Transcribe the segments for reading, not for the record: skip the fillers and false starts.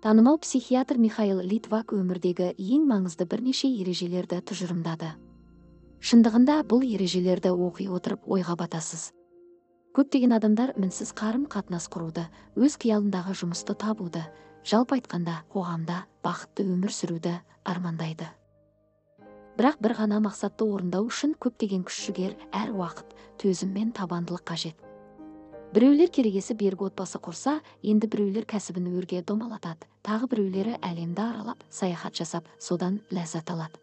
Танымал психиатр Михаил Литвак өмірдегі ең маңызды бірнеше ережелерді тұжырымдады. Шындығында бұл ережелерді оқи отырып ойға батасыз. Көптеген адамдар мінсіз қарым-қатынас құруды, өз қиялындағы жұмысты табуды, жалпы айтқанда қоғамда бақытты өмір сүруді армандайды. Бірақ бір ғана мақсатты орындау үшін көптеген күш-жігер, әр уақыт, төзім мен табандылық қажет. Біреулер керегесі берік отбасы құрса, енді біреулер кәсібін өрге домалатады, тағы біреулері әлемді аралап, саяхат жасап, содан ләззат алады.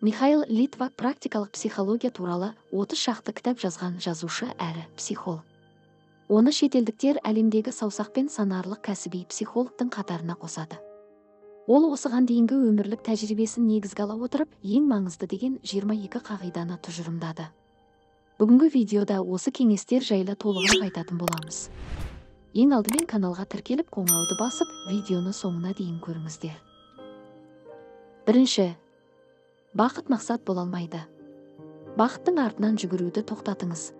Михаил Литвак практикалық психология туралы 30 шақты кітап жазған жазушы әрі психолог. Оны шетелдіктер әлемдегі саусақпен санарлық кәсіби психологтың қатарына қосады. Ол осыған дейінгі өмірлік тәжірибесін негізге ала отырып, ең маңызды деген 22 қағиданы тұжырымдады. Бүгінгі видеода осы кеңестер жайлы толығырақ айтатын боламыз. Ең алдымен каналға тіркеліп, қоңырауды басып, видеоны соңына дейін көріңіздер. Бірінші, бақыт мақсат бола алмайды. Бақыттың артынан жүгіруді тоқтатыңыз.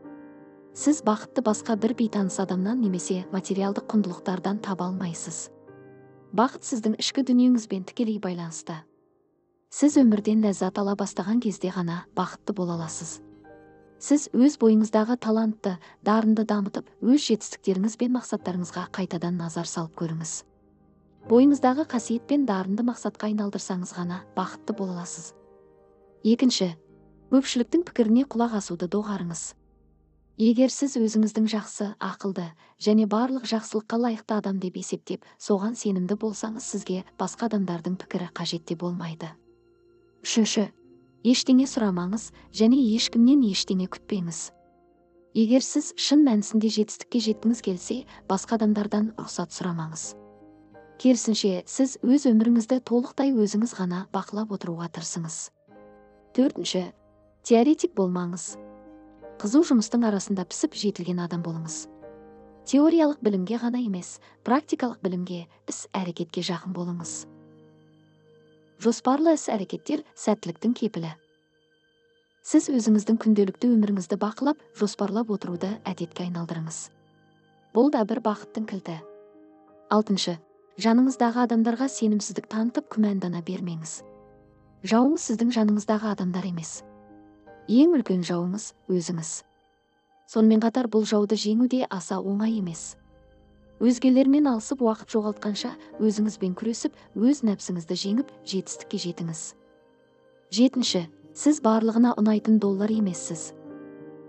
Сіз бақытты басқа бір бейтаныс адамнан немесе материалдық құндылықтардан таба алмайсыз. Бақыт сіздің ішкі дүниеңізбен тікелей байланысты. Сіз өмірден ләззат ала бастаған кезде ғана бақытты бола аласыз. Сіз өз бойыңыздағы талантты, дарынды дамытып, өз жетістіктеріңіз бен мақсаттарыңызға қайтадан назар салып көріңіз. Бойыңыздағы қасиет пен дарынды мақсатқа айналдырсаңыз ғана бақытты бола аласыз. Екінші, көпшіліктің пікіріне құлақ асуды доғарыңыз. Егер сіз өзіңіздің жақсы, ақылды және барлық жақсылыққа лайықты адам деп есептеп, соған сенімді болсаңыз, сізге басқа адамдардың пікірі қажет те болмайды. Үшінші, ештеңе сұрамаңыз және ешкімнен ештеңе күтпеңіз. Егер сіз шын мәнісінде жетістікке жеткіңіз келсе, басқа адамдардан рұқсат сұрамаңыз. Керісінше, сіз өз өміріңізді толықтай өзіңіз ғана бақылап отыруға тырысыңыз. Төртінші, теоретик болмаңыз. Қызу жұмыстың арасында пісіп жетілген адам болыңыз. Теориялық білімге ғана емес, практикалық білімге, іс-әрекетке жақын болыңыз. Жоспарлы іс-әрекеттер сәттіліктің кепілі. Сіз өзіңіздің күнделікті өміріңізді бақылап, жоспарлап отыруды әдетке айналдырыңыз. Бұл да бір бақыттың кілті. Алтыншы, жаныңыздағы адамдарға сенімсіздік танытып күмәндана бермеңіз. Жауыңыз сіздің жаныңыздағы адамдар емес. Ең үлкен жауыңыз өзіңіз. Сонымен қатар бұл жауды жеңу де аса оңай емес. Өзгелермен алысып уақыт жоғалтқанша өзіңізбен күресіп, өз нәпсіңізді жеңіп, жетістікке жетіңіз. Жетінші, сіз барлығына ұнайтын доллар емессіз.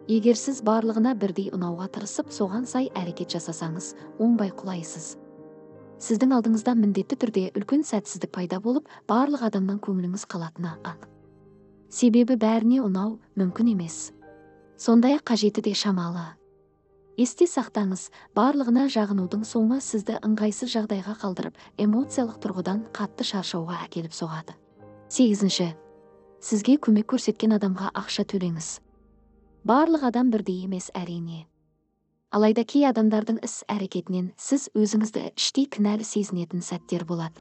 Егер сіз барлығына бірдей ұнауға тырысып, соған сай әрекет жасасаңыз, оңбай құлайсыз. Сіздің алдыңызда міндетті түрде үлкен сәтсіздік пайда болып, барлық адамнан көңіліңіз қалатыны анық. Себебі бәріне ұнау мүмкін емес. Сондай-ақ қажеті де шамалы. Есте сақтаңыз, барлығына жағынудың соңы сізді ыңғайсыз жағдайға қалдырып, эмоциялық тұрғыдан қатты шаршауға әкеліп соғады. Сегізінші, сізге көмек көрсеткен адамға ақша төлеңіз. Барлық адам бірдей емес әрине. Алайда кей адамдардың іс-әрекетінен сіз өзіңізді іштей кінәлі сезінетін сәттер болады.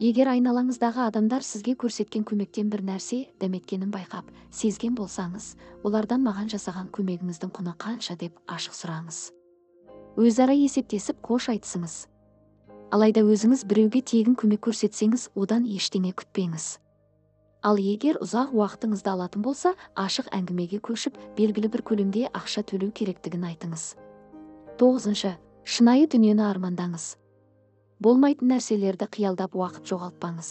Егер айналаңыздағы адамдар сізге көрсеткен көмектен бір нәрсе дәметкенін байқап, сезген болсаңыз, олардан маған жасаған көмегіңіздің құны қанша деп ашық сұраңыз. Өзара есептесіп қош айтысыңыз. Алайда өзіңіз біреуге тегін көмек көрсетсеңіз, одан ештеңе күтпеңіз. Ал егер ұзақ уақытыңызды алатын болса, ашық әңгімеге көшіп, белгілі бір көлемде ақша төлеу керектігін айтыңыз. Тоғызыншы, шынайы дүниені армандаңыз. Болмайтын нәрселерді қиялдап уақыт жоғалтпаңыз.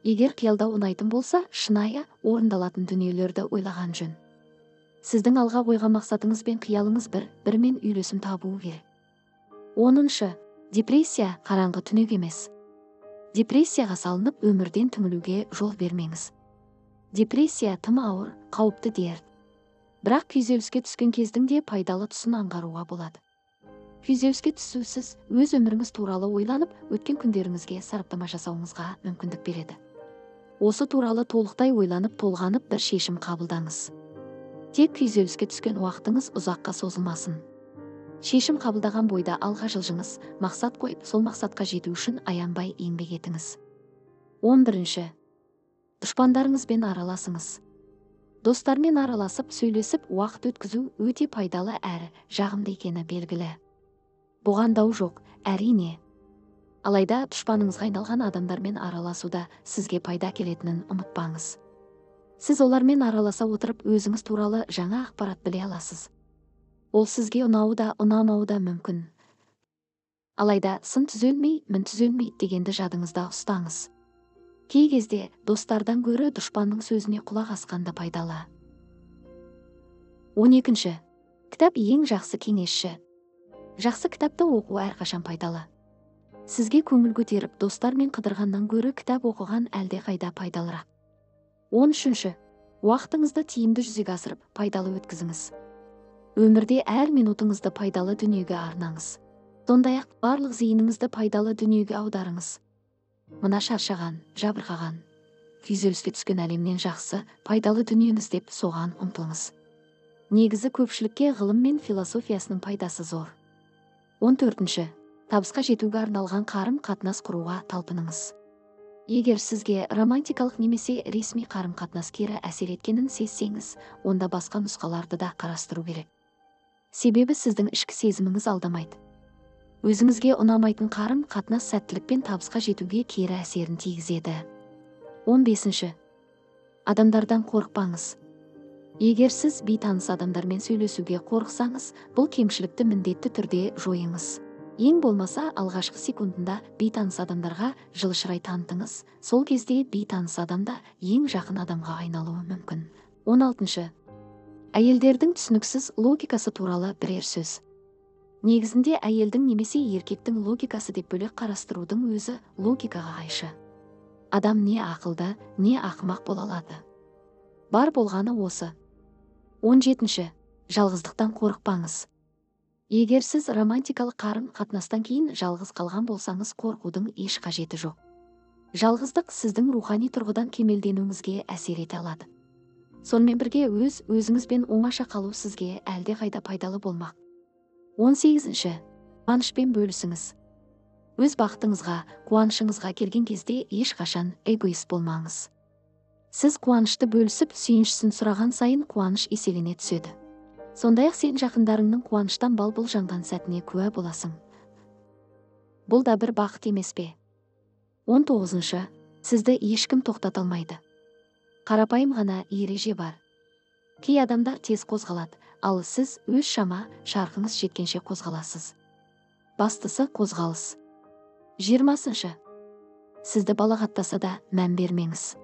Егер қиялдау ұнайтын болса, шынайы орындалатын дүниелерді ойлаған жөн. Сіздің алға қойған мақсатыңыз бен қиялыңыз бір-бірімен үйлесім табуы керек. Оныншы, депрессия қараңғы түнек емес. Депрессияға салынып өмірден түңілуге жол бермеңіз. Депрессия тым ауыр, қауіпті дерт. Бірақ күйзеліске түскен кездің де пайдалы тұсын аңғаруға болады. Күйзеліске түсусіз өз өміріңіз туралы ойланып, өткен күндеріңізге сараптама жасауыңызға мүмкіндік береді. Осы туралы толықтай ойланып, толғанып бір шешім қабылдаңыз. Тек күйзеліске түскен уақытыңыз ұзаққа созылмасын. Шешім қабылдаған бойда алға жылжыңыз, мақсат қойып, сол мақсатқа жету үшін аянбай еңбек етіңіз. 11-ші. Дұшпандарыңызбен араласыңыз. Достармен араласып, сөйлесіп, уақыт өткізу өте пайдалы әрі жағымды екені белгілі. Бұған дау жоқ, әрине. Алайда дұшпаныңызға айналған адамдармен араласуда сізге пайда әкелетінін ұмытпаңыз. Сіз олармен араласа отырып өзіңіз туралы жаңа ақпарат біле аласыз. Ол сізге ұнауы да, ұнамауы да мүмкін. Алайда сын түзелмей, мін түзелмейді дегенді жадыңызда ұстаңыз. Кей кезде достардан гөрі дұшпанның сөзіне құлақ асқан да пайдалы. 12. Кітап ең жақсы кеңесші. Жақсы кітапты оқу әрқашан пайдалы. Сізге көңіл көтеріп, достармен қыдырғаннан гөрі кітап оқыған әлдеқайда пайдалырақ. 13. Уақытыңызды тиімді жүзеге асырып, пайдалы өткізіңіз. Өмірде әр минутыңызды пайдалы дүниеге арнаңыз. Сондай-ақ барлық зейініңізді пайдалы дүниеге аударыңыз. Мына шаршаған, жабырқаған, күйзеліске түскен әлемнен жақсы, пайдалы дүниені іздеп соған ұмтылыңыз. Негізі көпшілікке ғылым мен философиясының пайдасы зор. 14. Табысқа жетуге арналған қарым-қатынас құруға талпыныңыз. Егер сізге романтикалық немесе ресми қарым-қатынас кері әсер еткенін сезсеңіз, онда басқа нұсқаларды да қарастыру керек. Себебі сіздің ішкі сезіміңіз алдамайды. Өзіңізге ұнамайтын қарым-қатынас сәттілік пен табысқа жетуге кері әсерін тигізеді. 15. Адамдардан қорықпаңыз. Егер сіз бейтаныс адамдармен сөйлесуге қорықсаңыз, бұл кемшілікті міндетті түрде жойыңыз. Ең болмаса алғашқы секундында бейтаныс адамдарға жылы шырай танытыңыз. Сол кезде бейтаныс адам да ең жақын адамға айналуы мүмкін. 16. Әйелдердің түсініксіз логикасы туралы бірер сөз. Негізінде әйелдің немесе еркектің логикасы деп бөлек қарастырудың өзі логикаға қайшы. Адам не ақылды, не ақымақ бола алады. Бар болғаны осы. 17. Жалғыздықтан қорықпаңыз. Егер сіз романтикалық қарым-қатынастан кейін жалғыз қалған болсаңыз, қорқудың еш қажеті жоқ. Жалғыздық сіздің рухани тұрғыдан кемелденуіңізге әсер ете алады. Сонымен бірге өз өзіңізбен оңаша қалу сізге әлдеқайда пайдалы болмақ. 18. Қуанышпен бөлісіңіз. Өз бақытыңызға, қуанышыңызға келген кезде ешқашан эгоист болмаңыз. Сіз қуанышты бөлісіп, сүйіншісін сұраған сайын қуаныш еселене түседі. Сондай-ақ сен жақындарыңның қуаныштан бал-бұл жанған сәтіне куә боласың. Бұл да бір бақыт емес пе? 19. Сізді ешкім тоқтата алмайды. Қарапайым ғана ереже бар. Кей адамдар тез қозғалады, ал сіз өз шама шарқыңыз жеткенше қозғаласыз. Бастысы қозғалыс. 20. Сізді балағаттаса да мән бермеңіз.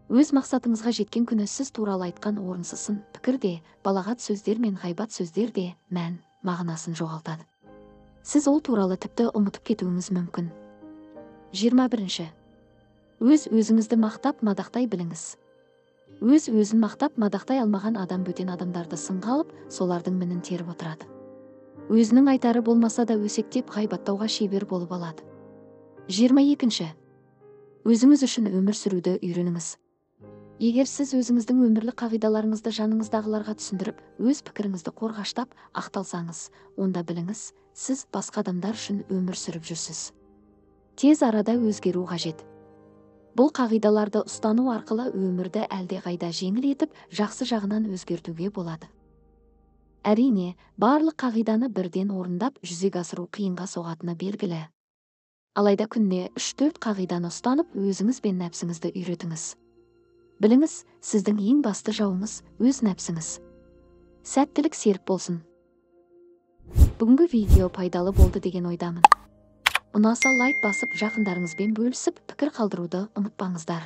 Өз мақсатыңызға жеткен күні сіз туралы айтқан орынсыз сын пікір де, балағат сөздер мен ғайбат сөздер де мән, мағынасын жоғалтады. Сіз ол туралы тіпті ұмытып кетуіңіз мүмкін. 21. Өз өзіңізді мақтап мадақтай біліңіз. Өз өзін мақтап мадақтай алмаған адам бөтен адамдарды сынға алып, солардың мінін теріп отырады. Өзінің айтары болмаса да өсектеп ғайбаттауға шебер болып алады. 22. Өзіңіз үшін өмір сүруді үйреніңіз. Егер сіз өзіңіздің өмірлік қағидаларыңызды жаныңыздағыларға түсіндіріп, өз пікіріңізді қорғаштап, ақталсаңыз, онда біліңіз, сіз басқа адамдар үшін өмір сүріп жүрсіз. Тез арада өзгеру қажет. Бұл қағидаларды ұстану арқылы өмірді әлдеқайда жеңіл етіп, жақсы жағынан өзгертуге болады. Әрине, барлық қағиданы бірден орындап, жүзеге асыру қиынға соғатыны белгілі. Алайда күніне 3-4 қағиданы ұстанып, өзіңіз бен нәпсіңізді үйретіңіз. Біліңіз, сіздің ең басты жауыңыз өз нәпсіңіз. Сәттілік серік болсын. Бүгінгі видео пайдалы болды деген ойдамын. Ұнаса лайк басып, жақындарыңызбен бөлісіп, пікір қалдыруды ұмытпаңыздар.